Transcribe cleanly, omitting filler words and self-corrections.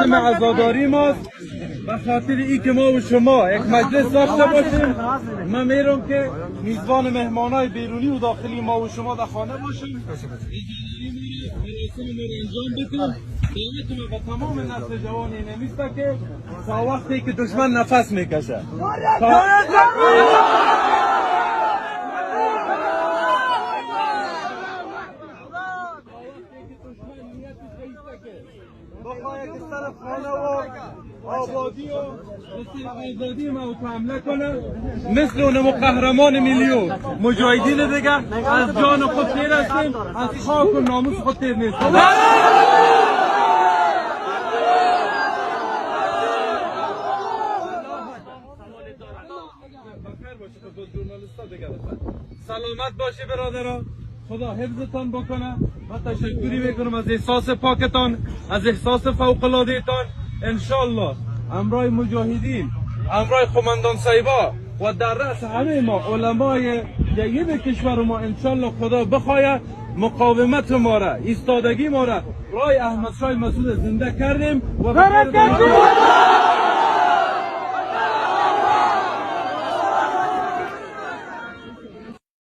عزاداری ماست به خاطر ای که ما و شما یک مجلس داشته باشیم. من میرم که میزبان مهمانای بیرونی و داخلی ما و شما در خانه باشیم. مراسم ما را انجام بدیم. دعوت ما به تمام نسل جوان این است که تا وقتی که دشمن نفس میکشه تا بخواهد که سر خانه و آبادی و آزادی ما حمله کنه، مثل اونمو قهرمان ملی مجاهدین دیگه از جان خود تیر هستیم، از خاک و ناموس خود تیر نیستیم. سلامت باشی برادران، خدا حفظتان بکنه. و تشکری میکنم از احساس پاکتان، از احساس فوق العاده تان. انشالله امرای مجاهدین، امرای قماندان صاحبا و در رأس همه ما علمای جید کشور ما، انشالله خدا بخواه مقاومت ما را، ایستادگی ما را رای احمد شاه مسعود زنده کردیم و